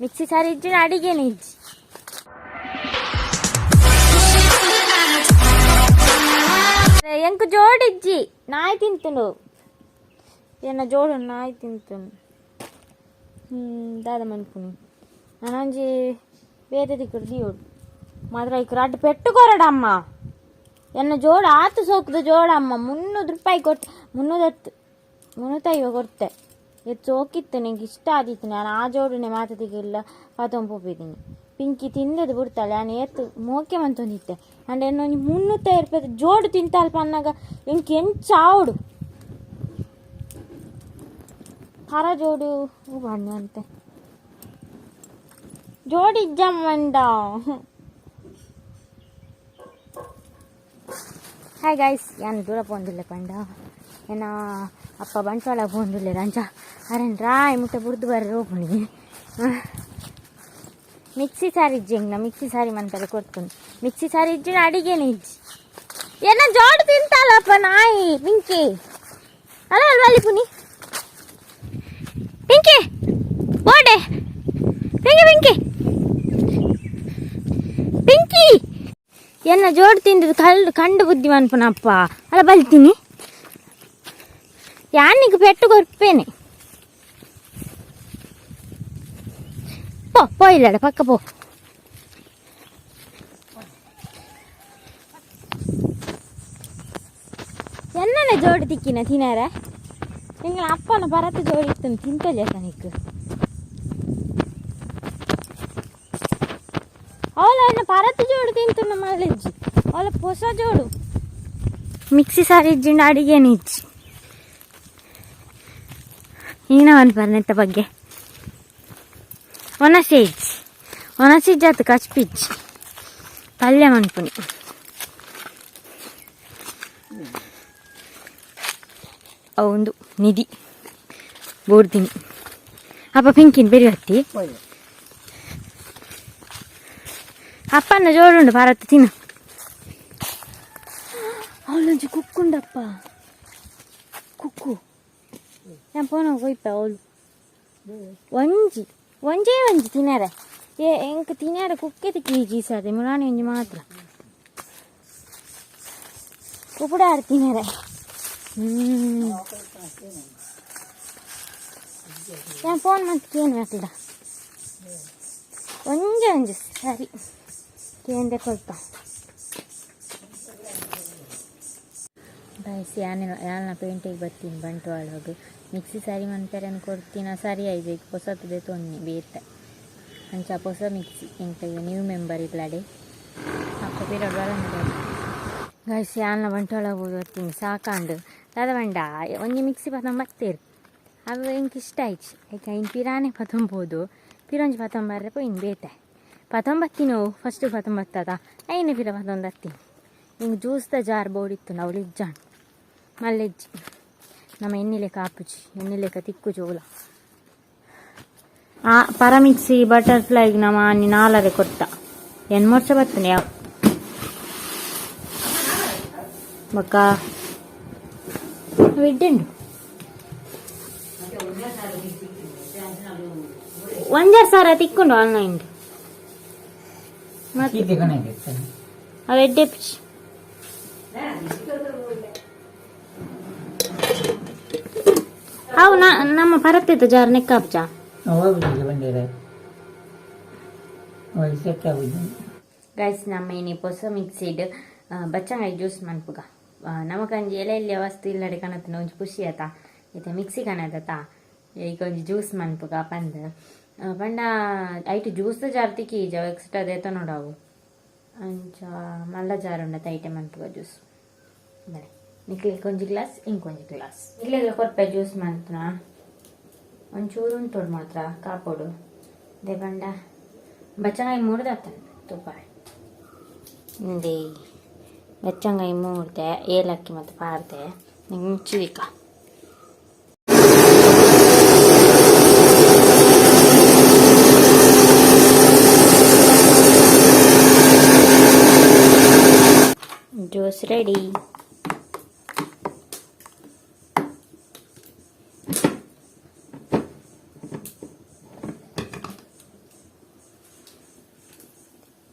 Mixie ಸಾರಿ ಇಜ್ಜಿನ ಅಡಿಗೆನೆ ಇಜ್ಜಿ. ಎಂಕ್ ಜೋಡಿಜ್ಜಿ, ನಾಯಿ ತಿಂತುಂಡು. ಎನ್ನ ಜೋಡು ನಾಯಿ ತಿಂತುಂಡು. ದಾದ ಮನ್ಪುನಿ? ನಾನೊಂಜಿ ಬೇತೆ ದಿಕ್ಕುಡು ದಿಯೋಡು ಮಾತ್ರ. ಐಕ್ ರಡ್ಡ್ ಪೆಟ್ಟು ಕೊರಡಮ್ಮ. ಎನ್ನ ಜೋಡು ಆತು ಸೋಕುದ ಜೋಡಮ್ಮ. 300 ರೂಪಾಯಿ ಕೊಟ್ಟು, 310, 350 ಕೊರ್ತೆ. ಏತ್ ಸೋಕಿತ್ತು, ನಿಂಗೆ ಇಷ್ಟ ಆದಿತ್ತು. ನಾನು ಆ ಜೋಡುನೆ ಮಾತದಿಗಿಲ್ಲ ಪತೊಂದು ಪೋಪಿದ್ದೀನಿ. ಪಿಂಕಿ ತಿಂದದು ಬಿಡ್ತಾಳೆ. ನಾನು ಏತ್ ಮೋಕೆ ಮಂತೊಂದಿತ್ತೆ. ಅಂಡ್ ಎನ್ನೊಂಜಿ 350 ರೂಪಾಯಿ ಜೋಡು ತಿಂತಾಲ್ಪ ಅನ್ನಾಗ ಎಂಕ್ ಎಂಚ ಆವಡು? ಪರ ಜೋಡು ಬಣ್ಣ ಅಂತೆ. ಜೋಡಿ ಇಜ್ಜಮ್ಮಂಡ. ಹಾಯ್ ಗೈಸ್, ಯಾನ್ ದೂರ ಪೋಂದುಲ್ಲೆ ಪಂಡ ಎನ್ನ ಅಪ್ಪ ಬಂಟ್ವಾಳ ಪೋಂದುಲ್ಲೆರ್. ಅಂಚ ಅರೆನ್ ರಾಯ್ ಮುಟ್ಟ ಬುಡ್ದು ಬರ್ರೆ ಪೋಪುನಿ. ಮಿಕ್ಸಿ ಸಾರಿ ಇಜ್ಜಿ ಎಂಕ್ನ. ಮಿಕ್ಸಿ ಸಾರಿ ಮನ್ಪೆರೆ ಕೊರ್ತುಂಡು. ಮಿಕ್ಸಿ ಸಾರಿ ಇಜ್ಜಿನ ಅಡಿಗೆನೆ ಇಜ್ಜಿ. ಎನ್ನ ಜೋಡು ತಿಂತಾಲಪ್ಪ ನಾಯಿ ಪಿಂಕಿ. ಅಲ್ಲ ಅಲ್ವಾ ಪುನಿ? ಪಿಂಕಿ ಬೋಡೆ. ಪಿಂಕಿ, ಪಿಂಕಿ, ಪಿಂಕಿ. ಎನ್ನ ಜೋಡು ತಿಂದದ್ದು ಕಲ್ಲು ಕಂಡು ಬುದ್ಧಿ ಮನ್ಪುನಪ್ಪ. ಅಲ್ಲ ಬಲ್ತೀನಿ, ಯಾನಿಗ್ ಪೆಟ್ಟು ಕೊರ್ಪೇನೆ. ಪೋ ಪೋ, ಇಲ್ಲಡ ಪಕ್ಕ ಪೋ. ಎನ್ನನೆ ಜೋಡು ತಿಕ್ಕಿನ ತಿನಾರ? ಎಂಗಳ ಅಪ್ಪನ ಪರತ್ ಜೋಡಿ ಇತ್ತು, ತಿಂತಲೆ ನಿಕ್. ಅವಳ ಎನ್ನ ಪರತ್ ಜೋಡು ತಿಂತು ಮಲ್ಲಜ್ಜಿ. ಅವಳ ಪೊಸ ಜೋಡು. ಮಿಕ್ಸಿ ಸಾರಿ ಇಜ್ಜಿಂಡ ಅಡಿಗೆನೆ ಇಜ್ಜಿ. ಈನ ಮನ್ಪರ್ನೆತ್ತ ಬಗ್ಗೆ? ಒನಸೆ ಇಜ್ಜಿ, ಒನಸೆ ಇಜ್ಜಿ ಆತು, ಕಚ್ಪಿಜ್ಜಿ. ಪಲ್ಯ ಮನ್ಪುನಿ. ಅವು ನಿಧಿ ಬೋರ್ದಿನಿ. ಅಪ್ಪ ಪಿಂಕಿನ ಬೆರಿ ಹತ್ತಿ. ಅಪ್ಪನ ಜೋಡುಂಡು ಭಾರತ ತಿನ್ನು. ಅವಳೊಂಜಿ ಕುಕ್ಕುಂಡಪ್ಪ, ಕುಕ್ಕು. ഞാൻ ಪೋನ ಹೋಯ್ಪ. ಅವಳು ಒಂಜಿ ಒಂಜೇ ಒಂಜಿ ತಿನ್ನರೆ. ಏ ಎಂಕ್ ತಿನ್ನರೆ ಕುಕ್ಕೆ ತಿಕ್ಕಿ ಸಾದೆ ಮುರಾಣಿ ಒಂಜಿ ಮಾತ್ರ ಉಪುಡಾರ್ ತಿನ್ನರೆ. ഞാൻ ಫೋನ್ ಮಂತ್ ಕೇನು ಹಾಕ್ಲಿಡ. ಒಂಜೆ ಒಂಜಿ ಸರಿ ಕೇಂದೆ ಕೊಲ್ಪ. ಗೈಸ್, ಯಾನ್ ಯಾಲ್ನ ಪೇಂಟೆಗೆ ಬತ್ತೀನಿ ಬಂಟ್ವಾಳಗ್. ಮಿಕ್ಸಿ ಸಾರಿ ಮನ್ಪೆರೆನ್ ಕೊರ್ತಿನ ಸರಿ ಆಯ್ತು. ಈಗ ಪೊಸತದೆ ತೊನ್ನಿ ಬೇತೆ. ಅಂಚ ಪೊಸ ಮಿಕ್ಸಿ ಎಂಕ್ಲೆಗ್ ನ್ಯೂ ಮೆಂಬರ್ ಇಲ್ಲಡೆ. ಅಪ್ಪ ಪಿರ ಬರಂದೆ. ಗೈಸ್, ಯಾಲ್ನ ಬಂಟ್ವಾಳ ಬತ್ತೀನಿ, ಸಾಕಾಂಡ್. ದಾದ ಪಂಡ, ಒಂಜಿ ಮಿಕ್ಸಿ ಪತೊಂದು ಬತ್ತೇರು. ಅವು ಎಂಕ್ ಇಷ್ಟ ಆಯ್ಚಿ. ಐಕ್ ಐನ್ ಪಿರಾನೆ ಪತೊಂಬೋದು. ಪಿರೊಂಜಿ ಪತೊಂಬರ್ರೆ ಪೋಯಿನ್ ಬೇತೆ. ಪತೊಂಬತ್ತಿನವು ಫಸ್ಟ್ ಪತೊಂಬತ್ತದ ಐನ ಪಿರ ಪತೊಂದತ್ತೀನಿ. ಎಂಕ್ ಜ್ಯೂಸ್ದ ಜಾರ್ ಬೋಡಿತ್ತು, ಅವಳು ಇಜ್ಜಾಂಡ್ ಮಲ್ಲೆಜ್ಜಿ. ನಮ್ಮ ಎಣ್ಣೆ ಆಪುಜಿ, ಎಣ್ಣೆ ಲೆಕ್ಕ ತಿಕ್ಕುಜಿ ಓಲ. ಆ ಪರ ಮಿಕ್ಸಿ ಬಟರ್ಫ್ಲೈಗ್ ನಮ್ಮ ಅನಿ ನಾಲರೆ ಕೊರ್ತ. ಎನ್ಮೊರ್ಚ ಬತ್ತನೆ ಯಾವ ಬೊಕ್ಕ ವಿಡ್ಡುಂಡು. ಒಂಜಾರು ಸಾರ ತಿಕ್ಕೊಂಡು ಆನ್ಲೈನ್ ಮತ್ತೆ. ಅವು ಎಡ್ಡೆಪ್ಚಿ. ಅವು ನಮ್ಮ ಪರತ್ತೆದ ಜಾರ್ ನೆಕ್ಕಾಪ್ಚ. ಗೈಸ್, ನಮ್ಮ ಇನಿ ಪೊಸ ಮಿಕ್ಸಿಡ್ ಬಚ್ಚಂಗಾಯಿ ಜ್ಯೂಸ್ ಮನ್ಪುಗ. ನಮಕಂಜಿ ಎಲೆ ಎಲ್ಲಿ ವಸ್ತು ಇಲ್ಲಡೆ ಕಣತಿನ ಒಂಜಿ ಖುಷಿ ಆತ. ಇತ್ತೆ ಮಿಕ್ಸಿ ಕಣದತ, ಈಗ ಒಂಜಿ ಜ್ಯೂಸ್ ಮನ್ಪುಗ ಪಂದ್ ಪಂಡ ಐಟ್ ಜ್ಯೂಸ್ ಜಾರ್ ತಿಕ್ಕಿ ಎಕ್ಸ್ಟ್ರಾ ದೇತೊನೊಡಾವು. ಅಂಚ ಮಲ್ಲ ಜಾರ್ ಉಂಡತ, ಐಟೆ ಮನ್ಪುಗ ಜ್ಯೂಸ್. ಬಲೆ, ನಿಕ್ಲೆಗ್ ಒಂಜಿ ಗ್ಲಾಸ್, ಇಂಕೊಂಜಿ ಗ್ಲಾಸ್. ನಿಕ್ಲೆಗ್ಲ ಕೊರ್ಪೆ ಜ್ಯೂಸ್ ಮಂತ್ನ. ಒಂಚೂರು ಉಂಟೋಡು ಮಾತ್ರ ಕಾಪೊಡು. ದೆ ಪಂಡ ಬಚ್ಚಂಗಾಯಿ ಮೂರ್ದಾತನ ತುಪ್ಪ. ಇಂದೇ ಬಚ್ಚಂಗಾಯಿ ಮೂರ್ದೆ, ಏಲಕ್ಕಿ ಮತ್ತು ಪಾಡ್ದೆ. ನಿಂಗೆ ಮುಚ್ಚಿದಿಕ್ಕ. Juice ready.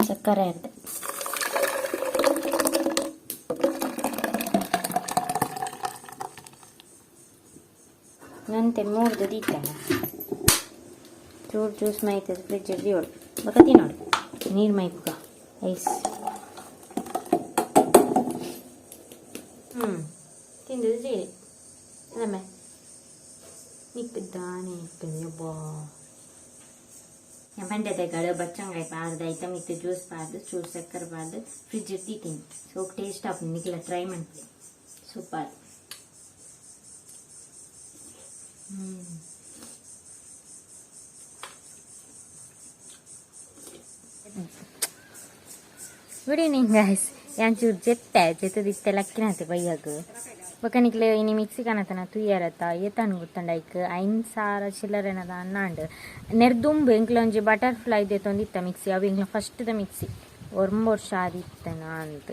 ಸಕ್ಕರೆ ಅರ್ಧ. ನಂತೆ ಮೂರ್ದು ದೀತಾನ ಚೂರು ಜ್ಯೂಸ್ ಮೈತದ ಫ್ರಿಜ್ ದೀವಳು ಬೊಕ ತಿನ್ನೋಡು. ನೀರು ಮೈಪುಗ ಐಸ್. ಹ್ಞೂ ತಿಂದದ್ದು ಜೀರಿ ಅಲ್ಲಮ್ಮೆ ನಿಕ್ ದಾನೆ ನಿಕ್ಕದು ಯಬ್ಬಾ. ಬಂಡೆದಗಳು ಬಚ್ಚಂಗಾಯಿ ಪಾರ್ದು ಐತ ಮಿತ್ತು ಜ್ಯೂಸ್ ಪಾರ್ದು ಚೂರು ಸಕ್ಕರೆ ಪಾರ್ದು ಫ್ರಿಜ್ ತೀತೀನಿ. ಸೊ ಟೇಸ್ಟ್ ಆಪುಂಡು, ನಿಕ್ಲ try ಮನ್ಪುಲೆ. Super. Good evening guys. ಯಾನ್ ಚೂರು ಜೆತ್ತೆ ಜೆತ್ತದಿತ್ತೆ ಲಕ್ಕಿನಾತೆ ಬಯ್ಯಗ್. ಬೊಕ ನಿಕ್ಲೆ ಇನಿ ಮಿಕ್ಸಿ ಕನತನ ತೂಯರತ್ತ ಏತಾನ್ ಗೊತ್ತುಂಡ ಐಕ್ 5000 ಚಿಲ್ಲರೆನದ ಅನ್ನಾಂಡ್. ನೆರ್ದುಂಬು ಎಂಕ್ಲ ಒಂಜಿ ಬಟರ್ಫ್ಲೈ ದೆತೊಂದಿತ್ತ ಮಿಕ್ಸಿ. ಅವು ಎಂಕ್ಲ ಫಸ್ಟ್ದ ಮಿಕ್ಸಿ, ಒರ್ಂಬ ವರ್ಷ ಆದಿತ್ತನ ಅಂದ್.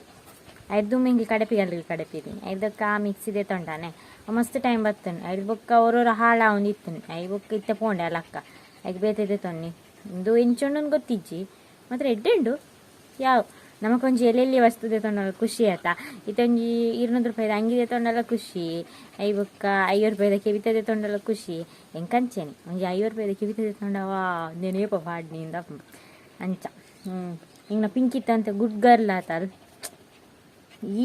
ಐರ್ದುಂಬು ಎಂಕ್ಲು ಕಡೆಪಿಗಲ್ರಿ ಕಡೆಪಿದಿ ಐದಕ್ಕ ಆ ಮಿಕ್ಸಿ ದೆತೊಂಡಾನೆ ಮಸ್ತ್ ಟೈಮ್ ಬತ್ತನ್. ಐದು ಬೊಕ್ಕ ಒರೊರ ಹಾಳಾವೊಂದಿತ್ತನ್. I ಬೊಕ್ಕ ಇತ್ತೆ ಪೋಂಡೆ ಅಲಕ್ಕ ಐಕ್ ಬೇತೆ ದೆತೊನ್ನಿ. ಇಂದು ಎಂಚುಂಡುಂದು ಗೊತ್ತಿಜ್ಜಿ, ಮಾತ್ರ ಎಡ್ಡೆ ಉಂಡು. ಯಾವ ನಮಕೊಂಜಿ ಎಲ್ಲೆಲ್ಲಿ ವಸ್ತು ದೆತೊಂಡಲ ಖುಷಿ ಆತ. ಇತ್ತೊಂಜಿ 200 ರೂಪಾಯಿದ ಅಂಗಿ ದೆತೊಂಡಲ ಖುಷಿ, I ಬೊಕ್ಕ 50 ರೂಪಾಯಿದ ಕೆಬಿತ ದೆತೊಂಡಲ ಖುಷಿ. ಎಂಕಂಚೆನೆ ಒಂಜಿ 50 ರೂಪಾಯಿದ ಕೆಬಿತ ದೆತೊಂಡವಾ ನೆನೇಪ ಪಾಡ್ನಿಂದ ಅಂಚ. ಇಂಗ್ನ ಪಿಂಕಿತ್ತಂತೆ ಗುಡ್ ಗರ್ಲ್ ಆತಲ್.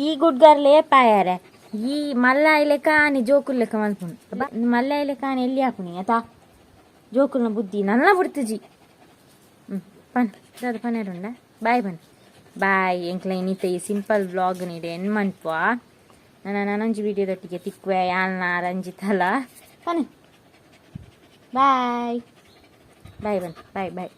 ಈ ಗುಡ್ ಗರ್ಲ್ ಏಪಾಯಾರೆ ಈ ಮಲ್ಲ ಲೆಕ್ಕ ಆನೆ ಜೋಕುಲ್ ಲೆಕ್ಕ ಮಲ್ಪುಂಡು. ಮಲ್ಲ ಲೆಕ್ಕ ಆನೆ ಎಲ್ಲಿ ಹಾಕುನಿ ಆತಾ. ಜೋಕುಲ್ನ ಬುದ್ಧಿ ನನ್ನ ಬಿಡ್ತುಜಿ. ಪನ್ ದಾದ ಪನೇರುಂಡ ಬಾಯ್ ಬನ್ ಬಾಯ್. ಎಂಕ್ಲ ಇನಿತ ಈ ಸಿಂಪಲ್ ವ್ಲಾಗ್ ನೀಡೆ ಎನ್ ಮನ್ಪುವ. ನನ್ನ ನನೊಂಜಿ ವಿಡಿಯೋದೊಟ್ಟಿಗೆ ತಿಕ್ಕುವೆ. ಯಾಲ್ನ ರಂಜಿತಲ ಪನ್ ಬಾಯ್ ಬಾಯ್ ಬನ್ ಬಾಯ್ ಬಾಯ್.